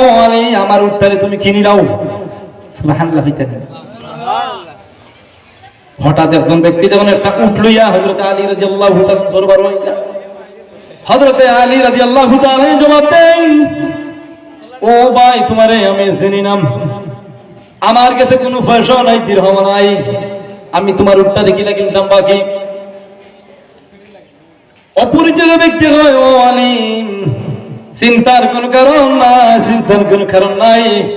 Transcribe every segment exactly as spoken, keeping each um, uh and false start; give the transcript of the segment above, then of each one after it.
"ও আলী, আমার উটটারে তুমি কিনিলাও।" সুবহানাল্লাহ কইতা নি? হঠাৎ একজন ব্যক্তি যখন একটা উট লইয়া হযরত আলী রাদিয়াল্লাহু তাআলা দরবার অইলা, হযরতে আলী রাদিয়াল্লাহু তাআলা জবাব দেন, "ও ভাই, তুমারে আমি চিনি না, আমার গেছে কুনু পয়সা নাই, দিরহাম নাই, আমি তুমার উটটারে কিলা কিনতাম বাকি।" অপরিচিত ব্যক্তি কয়, "ও আলী, চিন্তার কুনু কারণ নাই, চিন্তার কুনু কারণ নাই,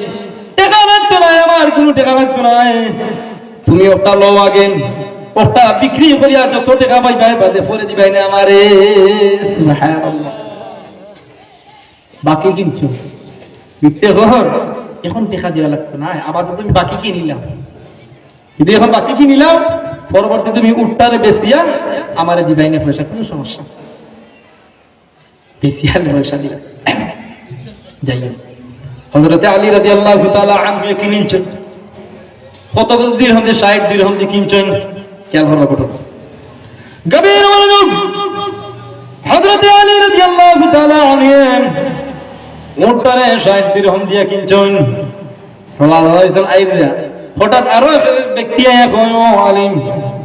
টেকা লাগতো নায়, আমার কুনু টেকা লাগতো নায়, তুমি ওটা লও আগে, ওটা বিক্রি করিয়া যত টেকা পাইবায় বাদে পরে দিবায় নে আমারে।" সুবহানাল্লাহ। বাকি কিনছো, বিক্রি কর, এখন টেকা দেওয়া লাগতো নায়, আবার তো তুমি বাকি কিনিলাও। যদি এখন বাকি কিনিলাও, পরবর্তী তুমি উটটারে বেচিয়া আমারে দিবায় নে পয়সা, কুনু সমস্যা নাই। বেচিয়া পয়সা দিলা। যাই হোক, হযরতে আলী রাদিয়াল্লাহু তাআলা আনহু কিনছইন। কত দিরহাম দিয়া? ষাইট দিরহাম দিয়া কিনছইন। খেয়াল করবা ঘটনা। গভীর মনোযোগ। হযরতে আলী রাদিয়াল্লাহু তাআলা আনহু উটটারে ষাইট দিরহাম দিয়া কিনছইন। আইরা। হঠাৎ আরো এক ব্যক্তি আইয়া কয়, "ও আলী,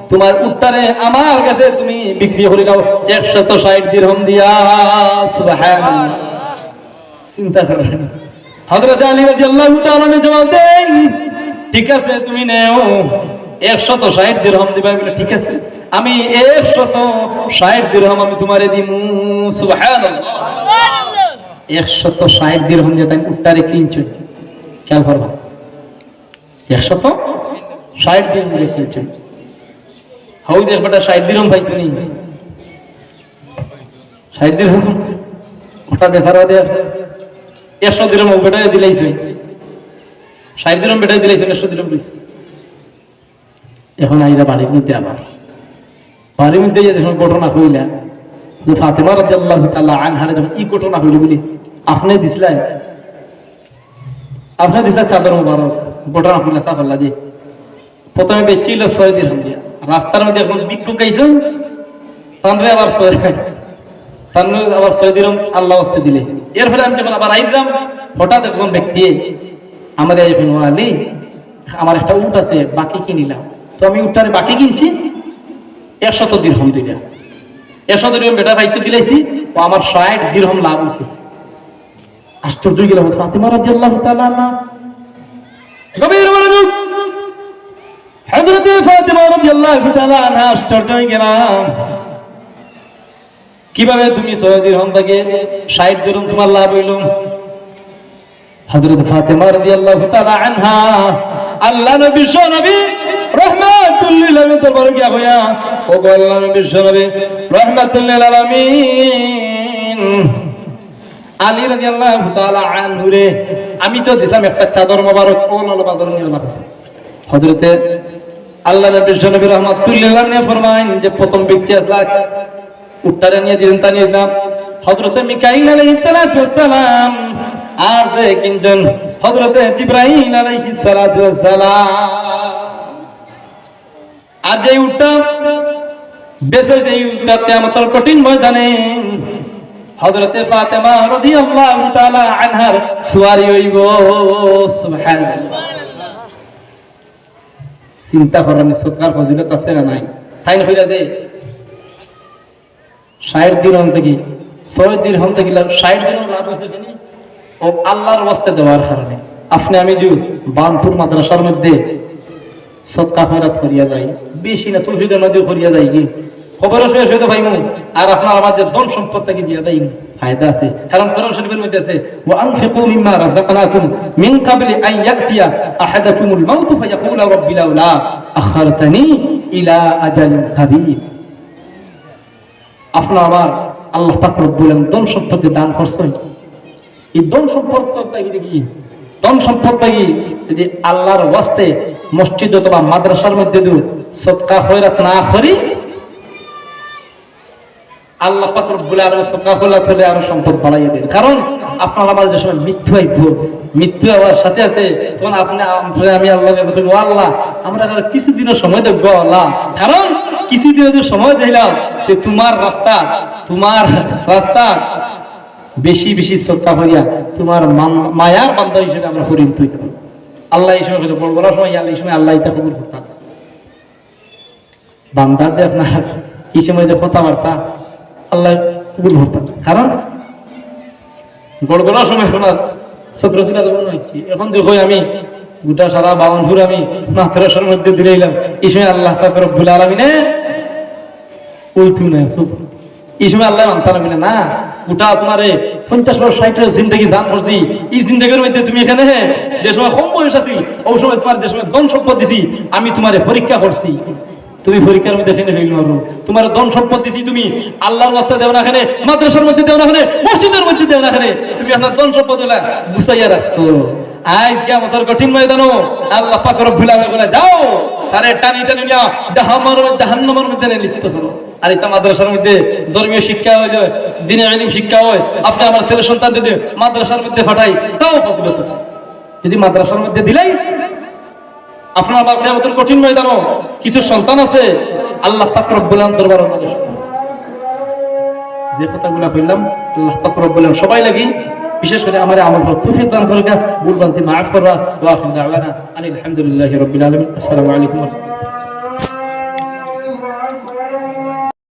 তুমার উটটারে আমার গেছে তুমি বিক্রি করিলাও একশত ষাইট দিরহাম দিয়া।" সুবহানাল্লাহ। চিন্তা করো। হযরত আলী রাদিয়াল্লাহু তাআলা আনহু জবাব দেন, "ঠিক আছে, তুমি নেও, একশত ষাইট দিরহাম দিবায়।" বলে, "ঠিক আছে, আমি একশত ষাইট দিরহাম আমি তুমারে দিমু।" সুবহানাল্লাহ। একশত ষাইট দিরহাম দিয়া তাইন উটটারে কিনছইন। খেয়াল করবা, একশত ষাইট দিরহাম দিয়া কিনছইন। হউ যে বেটা ষাইট দিরহাম পাইতো নি, ষাইট দিরহাম, ওটা বেচারা দে, একশো দিরহাম ও বেটায় দিলাইছে, ষাইট দিরহাম বেটায় দিলাইছে, একশো দিরহাম লইছে। এখন আইরা বাড়ির মধ্যে আবার, বাড়ির মধ্যে যে যখন ঘটনা কইলা, যে ফাতেমা রাদিয়াল্লাহু তাআলা আনহারে যখন ই ঘটনা কইল বলি, "আপনে দিছলা, আপনে দিছলা চাদর মোবারক", ঘটনা কইলা সাফাল্লা যে প্রথমে বেচছিল ছয় দিরহাম দিয়া, রাস্তার মধ্যে এখন ভিক্ষুক আইছইন, তানরে আবার ছয়, তানরে আবার ছয় দিরহাম আল্লাহ ওয়াস্তে দিলাইছি। এরপরে আমি যখন আবার আইলাম, হঠাৎ একজন ব্যক্তি আমারে আইয়া কইল, "ও আলী, আমার একটা উট আছে, বাকি কিনিলাম।" তো আমি উটটারে বাকি কিনছি একশত দিরহাম দিয়া। একশত দিরহাম বেটা পাইতে দিলাইছি, ও আমার ষাইট দিরহাম লাভ অইছে। আশ্চর্য অইয়া গেল ফাতেমা রাদিয়াল্লাহু তাআলা আনহা। গভীর মনোযোগ। হযরতে ফাতেমা রাদিয়াল্লাহু তাআলা আনহা আশ্চর্য অইয়া গেলা, "কিভাবে তুমি ছয় দিরহাম থাকি ষাইট দিরহাম তুমার লাভ অইল?" হযরত ফাতেমা রাদিয়াল্লাহু তাআলা আনহা আল্লাহর নবী, বিশ্ব নবী রাহমাতুল লিল আলামিন দরবারো গিয়া কইলা, "ও গো আল্লাহর নবী, বিশ্ব নবী রাহমাতুল লিল আলামিন, আলী রাদিয়াল্লাহু তাআলা আনহুরে আমি তো দিছলাম একটা চাদর মোবারক, ও লও বাজারো নিয়া লাভ অইছে।" হযরতে আল্লাহর নবী, বিশ্ব নবী রাহমাতুল লিল আলামিন ফরমাইন যে প্রথম ব্যক্তি আছলা, উটটারে নিয়া দিছইন, তা নিয়া দিলাম। হযরতে মিকাইল আলাইহিস সালাতু ওয়াস সালাম, আর যে কিনছইন হযরতে জিব্রাইল আলাইহিস সালাতু ওয়াস সালাম। আর যে উটটা বেচা অইছে, এই উটটা কিয়ামতের কঠিন ময়দানে হযরতে ফাতেমা রাদিয়াল্লাহু তাআলা আনহার সুয়ারি অইবো। সুবহানাল্লাহ। চিন্তা করো, আমি সদকার ফজিলত আছে না নাই? তাইন কইলা যে ষাইট দিরহাম থাকি, ছয় দিরহাম থাকি লাভ, ষাইট দিরহাম লাভ অইছে কিনি? ও আল্লাহর ওয়াস্তে দেওয়ার কারণে। আপনে আমি যে বার্নপুর মাদ্রাসার মধ্যে সদকা খয়রাত করিয়া যাই, বেশি না, তৌফিকের মাঝে করিয়া যাই কি? কবরো শুয়ে শুয়ে তো পাইমু, আর আপনার আমার যে ধন সম্পদ থাকি দিয়া যাই, ফায়দা আছে। কারণ কোরআন শরীফের মধ্যে আছে, "ওয়া আনফিকু মিম্মা রাযাকনাকুম মিন ক্বাবলি আন ইয়াতিয়া আহাদাকুমুল মাউতু ফায়াকুলা রাব্বি লাউলা আখখারতানি ইলা আজালিন কারীব।" আপনার আমার আল্লাহ পাক রব্বুল আলামিন ধন সম্পদ দান করছইন। এই ধন সম্পদ থাকি দেখি, ধন সম্পদ থাকি যদি আল্লাহর ওয়াস্তে মসজিদ অথবা মাদ্রাসার মধ্যে যদি সদকা খয়রাত না করি, আল্লাহ পাক রব্বুল আলামিন সদকা খয়রাত করলে আরো সম্পদ বাড়াইয়া দেন। কারণ আপনার আমার যে সময় মৃত্যু আইব, মৃত্যু আওয়ার সাথে সাথে তখন আপনি, আপনি আমি আল্লাহর কাছে বলবো, "ও আল্লাহ, আমরা আর কিছুদিনের সময় দেব গো আল্লাহ।" কারণ কিছুদিন যদি সময় দিলাম যে তোমার রাস্তা, তোমার রাস্তা বেশি বেশি সদকা করিয়া তুমার মান-, মায়ার বান্দা হিসেবে আমরা পরিণত অইতে পারবো। আল্লায় ই সময় কইতো, গলগলার সময়, আল্লায় ই সময় আল্লায় ইতা কবুল করতা। বান্দার যে আপনার ই সময় যে কথাবার্তা, আল্লায় কবুল করতা। কারণ গলগলার সময় আপনার সদকা ছিল, যেমন অইছে। এখন যে কই আমি গোটা সারা বামনপুর আমি মাদ্রাসার মধ্যে দিলাইলাম, ই সময় আল্লাহ পাক রব্বুল আলামিনে অইতো না, চুপ। ই সময় আল্লায় মানতা না, বলে, "না, গোটা তুমারে পঞ্চাশ বছর, ষাইট বছর জিন্দেগি দান করছি, ই জিন্দেগির মধ্যে তুমি এখানে যে সময় কম বয়স আছিল, অউ সময় তুমার যে সময় ধন সম্পদ দিছি, আমি তুমারে পরীক্ষা করছি, তুমি পরীক্ষার মধ্যে কেনে ফেইল মারো। তুমারে ধন সম্পদ দিছি, তুমি আল্লাহর রাস্তায় দেও না কেনে, মাদ্রাসার মধ্যে দেও না কেনে, মসজিদের মধ্যে দেও না কেনে, তুমি আপনার ধন সম্পদ অলা গুছাইয়া রাখছো। আইজ কিয়ামতর কঠিন ময়দানো আল্লাহ পাক রব্বুল আলামিন বলে, 'যাও, তারে টানি টানি নিয়া জাহান্নামর, জাহান্নামর মধ্যে নিয়ে লিপ্ত করো।'" আর ইটা মাদ্রাসার মধ্যে ধর্মীয় শিক্ষা অয়, যে দ্বীনে ইলম শিক্ষা অয়, আপনে আমার ছেলে সন্তান যদি মাদ্রাসার মধ্যে পাঠাই, তাও ফজিলত আছে। যদি মাদ্রাসার মধ্যে দিলাই, আপনার বাপ কিয়ামতর কঠিন ময়দানো কিছু সন্তান আছে, আল্লাহ পাক রব্বুল আলামিন দরবারো মানুষ। যে কথাগুলা কইলাম, আল্লাহ পাক রব্বুল আলামিন সবাই লাগি, বিশেষ করি আমারে আমল করার তৌফিক দান করুক, ভুল ভ্রান্তি মাফ করবা। ওয়া আখিরু দাওয়ানা আনিল হামদুলিল্লাহি রাব্বিল আলামিন। আসসালামু আলাইকুম ওয়া রাহমাতুল্লাহ।